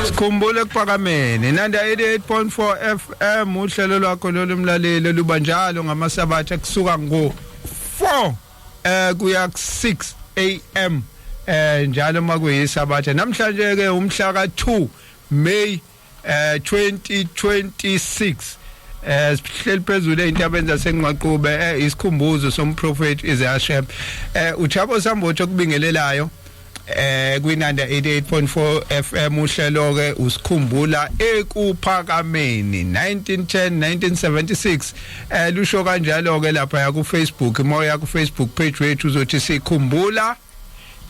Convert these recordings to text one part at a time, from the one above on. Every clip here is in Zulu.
Sikhumbule ekuphakameni Nanda 88.4 FM, uhlelo lwakho lolu mlaleli luba njalo ngamasabatha kusuka ngo 4 kuya ku 6 am njalo makuyisabatha. Namhlanje ke umhla ka 2 May 2026, sihleli phezulu eintabeni zaseNgqaqube, isikhumbuzo somprofeti Isaiah Shembe. uThabo Sambotho kubingelelayo kwinanda 88.4 FM. Uhlelo ke usikhumbula ekuphakameni 1910 1976, lusho kanjalo ke lapha ku Facebook. Moya ku Facebook page wethu uzothi sikhumbula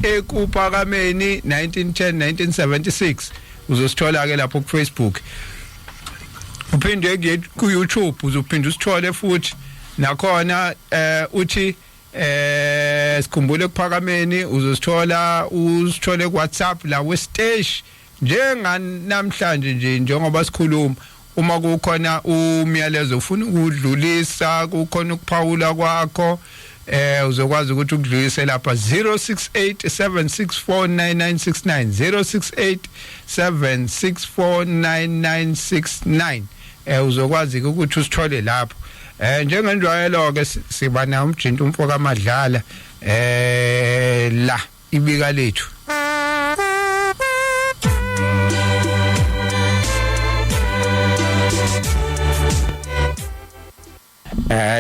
ekuphakameni 1910 1976, uzosithola ke lapho ku Facebook. Uphinde ku YouTube uzophinda usithole futhi nakhona, uthi sikhumbule ekuphakameni, uzosithola, usithole ku WhatsApp la we stage njenga namhlanje nje njengoba sikhuluma. Uma kukhona umyalezo ufuna ukudlulisa, kukhona ukuphawula kwakho, uzokwazi ukuthi ukudlulise lapha 0687649969, 0687649969. Uzokwazi ukuthi usithole lapho. Njengenjwayelo ke siba na umjinto umfo kaMadlala la ibika lethu.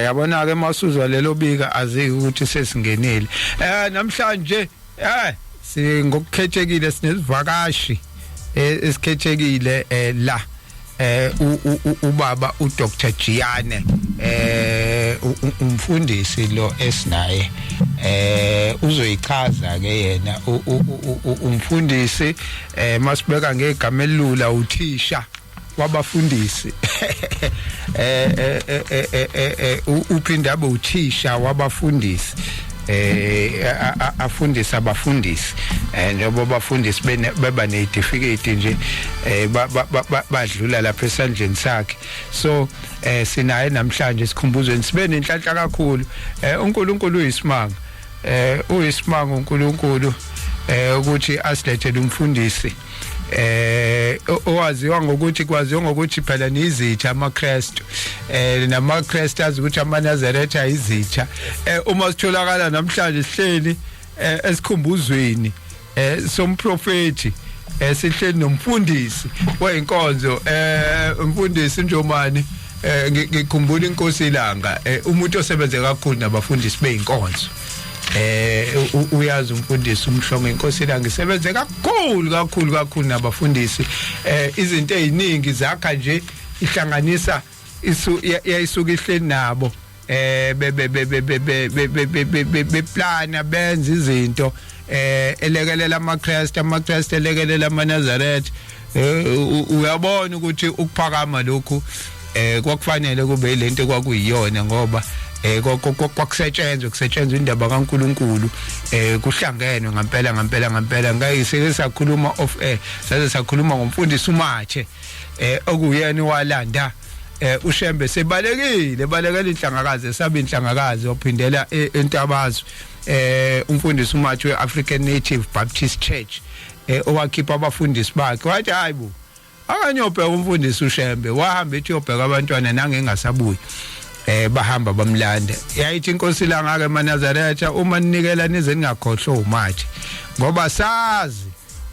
Yabona ke masuzwa lelo bika, aziki ukuthi sesingenile. Namhlanje singokukhethekile sinesivakashi esikhethekile la, ubaba uDr Jiyane, umfundisi lo esinaye, uzoyichaza ke yena. Umfundisi, masibeka ngegama elula, uthisha wabafundisi, uphinda abe uthisha wabafundisi, afundisa abafundisi, njengoba abafundisi beba necertificate nje, badlula lapha esandleni sakhe. So sinaye namhlanje sikhumbuzweni, sibe nenhlanhla kakhulu. uNkulunkulu uyisimanga, uyisimanga uNkulunkulu ukuthi asilethele umfundisi owaziwa ngokuthi, kwaziwa ngokuthi phela nizitha amaKristu, namaKristu azi ukuthi amaNazaretha ayizitha. Uma sitholakala namhlanje sihleli esikhumbuzweni somprofeti, sihleli nomfundisi weinkonzo, umfundisi Njomani. Ngikhumbula inkosi ilanga, umuntu osebenze kakhulu nabafundisi beinkonzo. Uyazi umfundisi umhlongo, inkosi ilanga isebenze kakhulu kakhulu kakhulu nabafundisi, izinto eziningi zakha nje ihlanganisa isu yayisuka ihleli nabo, be be be be be be be beplana benza izinto, elekelela amaKristu, amaKristu elekelela amaNazaretha. Uyabona ukuthi ukuphakama lokhu kwakufanele kube lento kwakuyiyona, ngoba kwakusetshenzwa, kusetshenzwa indaba kaNkuluNkulu, kuhlangenwe ngempela ngempela ngempela. Ngeke sike sakhuluma off air, saze sakhuluma ngomfundisi uMatshe, okuyena walanda uShembe sebalekile, balekela inhlangakazi, esabe inhlangakazi, waphindela entabazwe, umfundisi uMatshe weAfrican Native Baptist Church, owakhipha abafundisi bakhe, wathi hayibo, akanyobheka umfundisi uShembe. Wahamba ethi uyobheka abantwana nangengasabuyi, bahamba bamlanda. Yayithi inkosi langa ke, maNazaretha, uma ninikela nize ningakhohlwa uMatshe, ngoba sazi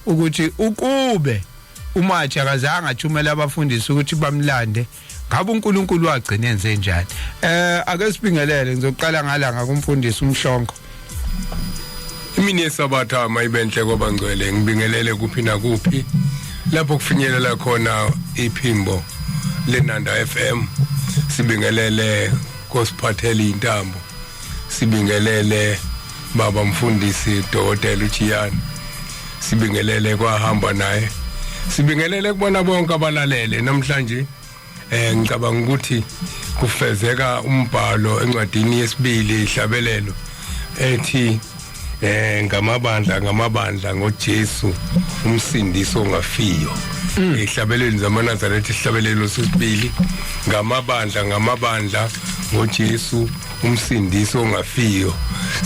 ukuthi ukube uMatshe akazange athumela abafundisi ukuthi bamlande, ngabe uNkulunkulu wagcina enze njani? Ake sibingelele, ngizoqala ngalanga kumfundisi umhlongo. Imini yesabatha mayibenhle kwabangcwele. Ngibingelele kuphi nakuphi lapho kufinyelela khona iphimbo lenanda FM. Sibingelele kosiphathela intambo, sibingelele baba mfundisi Dokotela uJiyane, sibingelele kwahamba naye, sibingelele kubona bonke abalalele namhlanje. Ngicabanga ukuthi kufezeka umbhalo encwadini yesibili ihlabelelo ethi ngamabandla ngamabandla ngoJesu umsindisi ongafiyo. Ehlabelweni zamaNazaretha, ihlabelelo sesibili, ngamabandla ngamabandla ngoJesu umsindisi ongafiyo.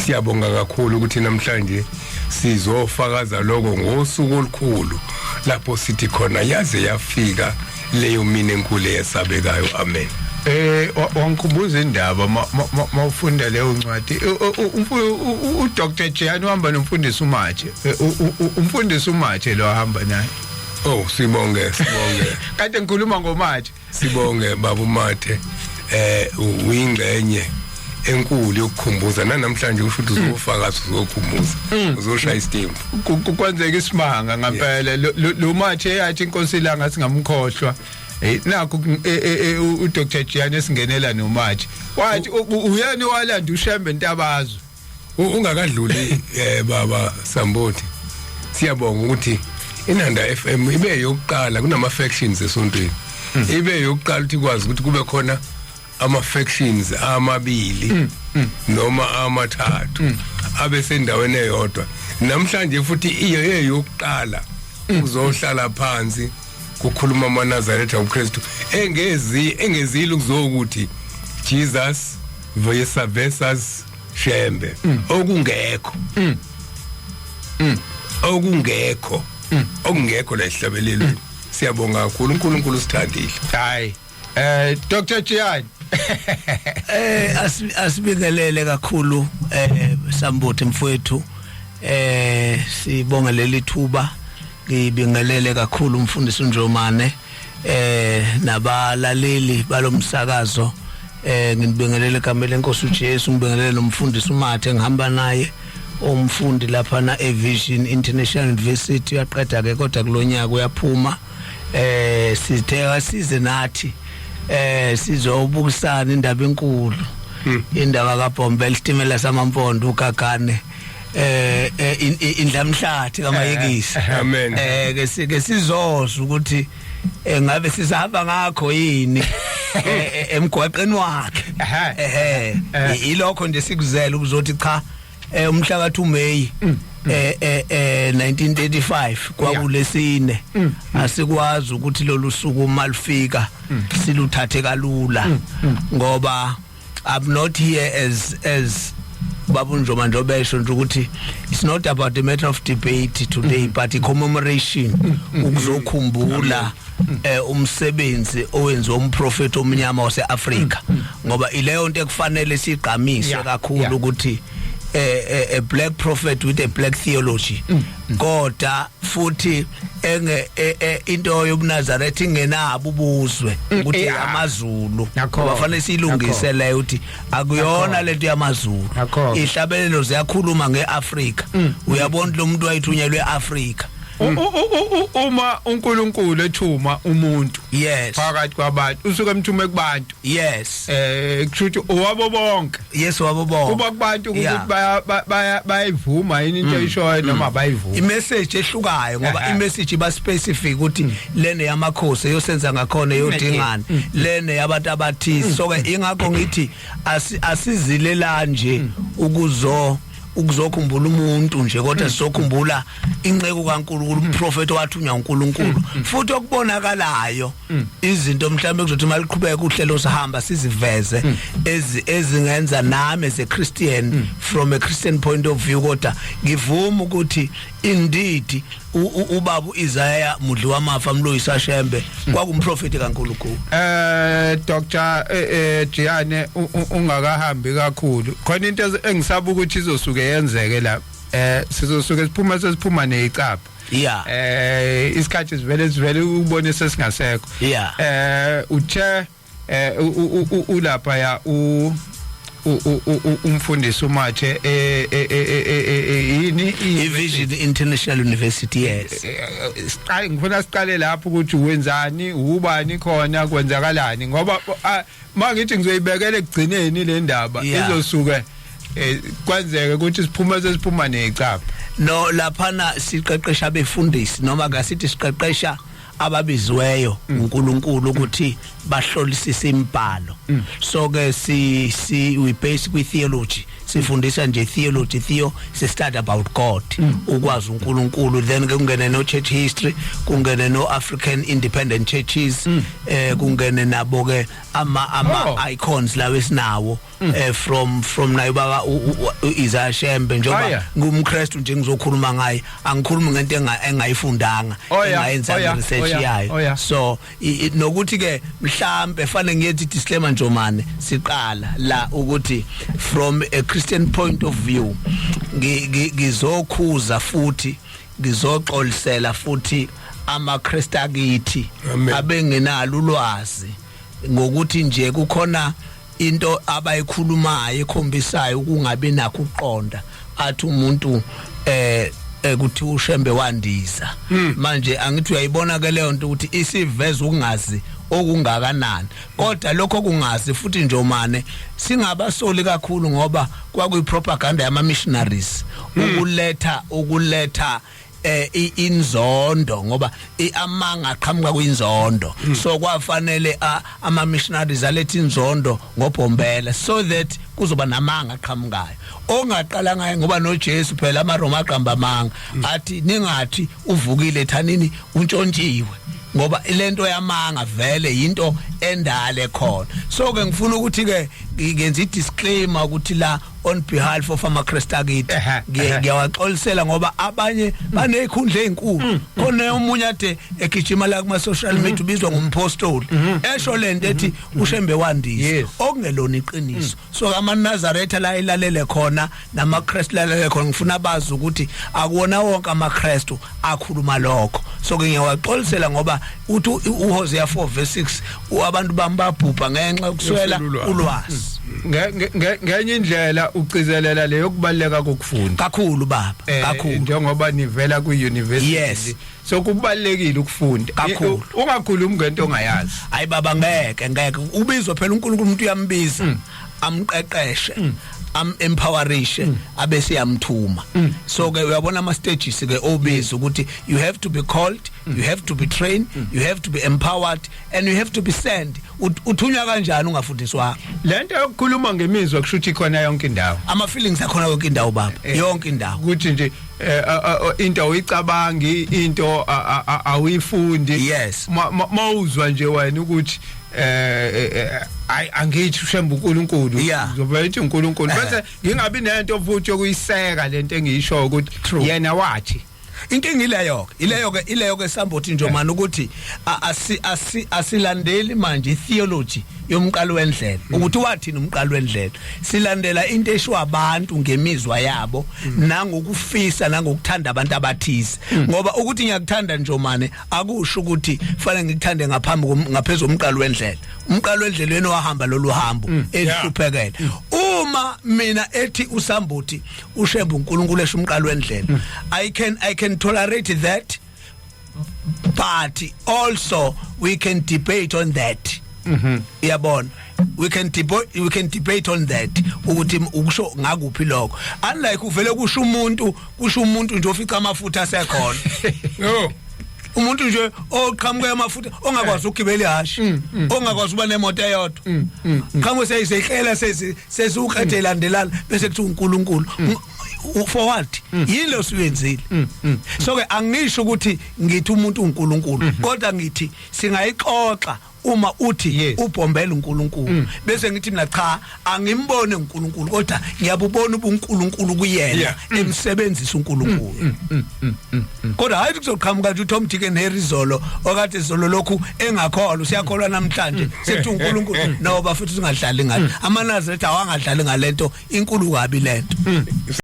Siyabonga kakhulu ukuthi namhlanje sizofakaza lokho ngosuku olukhulu. Lapho sithi khona yaze yafika leyo mini enkulu eyesabekayo. Amen. Wangikhumbuza indaba mawufunda leyo ncwadi. uDr Jiyane uhamba nomfundisi uMatshe. Umfundisi uMatshe lo ahamba naye. Oh, sibonge, sibonge. Kade ngikhuluma ngoMatshe. Sibonge baba uMathe, uyingxenye enkulu yokukhumbuza namhlanje, usho ukuthi uzofakaza, uzokhumbuza, uzoshaya isitembu. Kwenzeka isimanga ngempela. Lo Mathe yathi inkosi ilanga singamkhohlwa. Nakho uDr Jiyane esingenela noMathe, wathi uyena walanda uShembe Ntabazo. Ungakadluli, baba Sambothi, siyabonga ukuthi Inanda FM ibe yokuqala kunama factions esontweni, ibe yokuqala ukuthi kwazi ukuthi kube khona ama factions amabili noma amathathu abe sendaweni eyodwa. Namhlanje futhi iyo eyokuqala uzohlala phansi kukhuluma amaNazaretha uKristu engezi engezile ukuzokuthi Jesus versus Shembe, okungekho okungekho okungekho la esihlabelelweni. Siyabonga kakhulu, uNkulunkulu sithandile. Hayi, Dr Jiyane. Asibingelele kakhulu, Sambuthi mfowethu. Sibonge leli thuba. Ngibingelele kakhulu umfundisi uNjomane nabalaleli balomsakazo. Ngibingelele egameni lenkosi uJesu. Ngibingelele nomfundisi uMathe ngihamba naye, umfundi lapha na eVision International University, uyaqeda ke kodwa kulonyaka uyaphuma. Sithe size nathi sizobukisana indaba enkulu, indaba kaBhombela, isitimela samampondo, uGagane, indlamhlathi kaMayekisi. Amen. Ke sike sizozwa ukuthi ngabe sisahamba ngakho yini emgwaqeni wakhe. Ehe, ilokho nje sikuzela ukuzothi cha, umhla ka2 May 1935 kwakulesine, asikwazi ukuthi lolu suku malufika siluthathe kalula, ngoba I'm not here as Babu Njoma nje nje ukuthi it's not about the matter of debate today, but a commemoration, ukuzokhumbula umsebenzi owenziwa umprofeti omnyama waseAfrika, ngoba ileyo nto ekufanele sigqamise kakhulu ukuthi a black prophet with a black theology, kodwa futhi enge into yobuNazaretha ingenabo ubuzwe ukuthi amaZulu. Bafanele siyilungise leyo ukuthi akuyona lento yamaZulu. Ihlabelelo ziyakhuluma ngeAfrika. Uyabona, lo muntu wayithunyelwe eAfrika. Uma uNkulunkulu ethuma umuntu phakathi kwabantu, usuke emthume kubantu. Kusho ukuthi owabo bonke. Yes, wabo bonke. Kuba kubantu ukuthi baya bayivuma yini into eyishoyo noma bayivuma. Imessage ehlukayo, ngoba imessage iba specific ukuthi lene yamakhosi eyosenza ngakhona, eyodingana lene yabantu abathize. So ke ingakho ngithi asizile la nje ukuzokhumbula umuntu nje, kodwa sizokhumbula inceku kaNkulunkulu, umprofeti owathunywa uNkulunkulu, futhi okubonakalayo izinto mhlawumbe kuzothi maliqhubeka uhlelo sihamba siziveze ezingenza nami as a Christian, from a Christian point of view, kodwa ngivuma ukuthi indeed ubaba uIsaiah Mudli wamafa Mloyisa Shembe kwakumprofeti kaNkulunkulu. Dr Jiyane, ungakahambi kakhulu, khona into engisaba ukuthi izosuke yenzeke la. Sizosuke siphuma sesiphuma nezicapha. Isikhathi sivele ubone sesingasekho. Uthe ulapha ya umfundisi uMathe yini? iVision International University, yes. Siqale, ngifuna siqale lapho ukuthi wenzani, ubani khona, kwenzakalani, ngoba mangithi ngizoyibekela ekugcineni le ndaba, izosuke kwenzeke ukuthi siphume sesiphuma nezicapha. No, laphana siqeqesha abefundisi, noma ngasithi siqeqesha ababiziweyo uNkulunkulu ukuthi bahlolisise imibhalo. So ke si we base kwi theology. Sifundisa nje theology. Theo is a study about God, ukwazi uNkulunkulu. Then ke kungene no church history, kungene no African independent churches, kungene nabo ke ama icons lawo esinawo, from nayo baba Isaiah Shembe, njengoba ngumKristu nje ngizokhuluma ngaye. Angikhulumi ngento engayifundanga, engayenza research yayo. So nokuthi ke mhlambe fanele ngiyethi disclaimer, Njomane, siqala la ukuthi from a Christian point of view ngizokhuza futhi ngizoxolisela futhi amaKristu akithi Amen. abengenalo ulwazi ngokuthi nje kukhona into abayikhulumayo ekhombisayo ukungabi nakho ukuqonda, athi umuntu kuthi uShembe wandiza. Manje angithi uyayibona ke leyo nto ukuthi isiveza ukungazi okungakanani, kodwa lokho kungazi futhi, Njomane, singabasoli kakhulu ngoba kwakuyi propaganda yama missionaries ukuletha inzondo, ngoba amanga aqhamuka kwinzondo. So kwafanele ama missionaries alethe inzondo ngobhombela so that kuzoba namanga aqhamukayo ongaqala ngaye, ngoba noJesu phela amaRoma aqamba amanga athi ningathi uvukile, thanini untshontshiwe, ngoba lento yamanga vele into endale khona. So ke ngifuna ukuthi ke ngenza i-disclaimer ukuthi la on behalf of amaKristu akithi ngiyawaxolisela ngoba abanye banezikhundla ezinkulu. Khona omunye ade egijima la kuma social media, ubizwa ngumpostoli, esho lento ethi uShembe wandisa, okungelona iqiniso. So amaNazaretha la ilalele khona namaKristu lalele khona, ngifuna bazi ukuthi akuwona wonke amaKristu akhuluma lokho. So ke ngiyawaxolisela ngoba uthi uHosea 4 verse 6, abantu bami babhubha ngenxa yokuswela Yokuswela ulwazi. Ngenye indlela ugcizelela leyo kubaleka kokufunda. Kakhulu, baba. Kakhulu. Njengoba nivela ku-university Yes. so kubalekile ukufunda. Kakhulu. Ungakhulumi ngento ongayazi. Hayi baba, ngeke ubizwe phela uNkulunkulu. Umuntu uyambiza, amqeqeshe, am empowerishe, abese yamthuma. So ke uyabona ama stages ke obiza ukuthi you have to be called, you have to be trained, you have to be empowered and you have to be sent. Uthunywa kanjani ungafundiswanga? Lento yokukhuluma ngemizwa kusho ukuthi ikhona yonke indawo. Ama feelings akhona yonke indawo, baba, yonke indawo. Ukuthi nje into awuyicabangi, into awuyifundi. Mawuzwa nje wena ukuthi ayi, angithi uShembe uNkulunkulu, uzobe uthi uNkulunkulu, bese ngingabi nento futhi yokuyiseka lento engiyisho ukuthi yena wathi. Inkinga ileyo ke sambothi, Njomani, ukuthi asilandeli manje itheology yomqalo wendlela, ukuthi wathini umqalo wendlela. Silandela into eshiwa abantu ngemizwa yabo nangokufisa nangokuthanda abantu abathize, ngoba ukuthi ngiyakuthanda, Njomane, akusho ukuthi fanele ngikuthande ngaphambi ngaphezulu umqalo wendlela. Umqalo wendlela yena wahamba lolu hambo ehluphekele. Uma mina ethi usambuthi uShembe uNkulunkulu, esho umqalo wendlela, I can tolerate that, but also we can debate on that. Uyabona, we can debate on that ukuthi ukusho ngakuphi lokho, unlike uvele kusho umuntu nje ofica amafutha asekhona. No. Umuntu nje oqhamuka amafutha, ongakwazi ukugibela ihashi, ongakwazi uba nemoto eyodwa, qhamuke seyihlela sesiuqede ilandelana, bese kuthi uNkulunkulu for what? Yini lo siyenzile? So ke angisho ukuthi ngithi umuntu uNkulunkulu, kodwa ngithi singayixoxa uma uthi ubhombela uNkulunkulu, bese ngithi mina cha, angimbone uNkulunkulu, kodwa ngiyabubona ubuNkulunkulu kuyena emsebenzisa uNkulunkulu. Kodwa hayi kuzoqhamuka nje uTom, Dick and Harry izolo okade izolo lokhu engakholwa, usiyakholwa namhlanje, sethi uNkulunkulu. No, bafuthi singadlali ngathi amaNazaretha awangadlali ngalento inkulu kabi lento.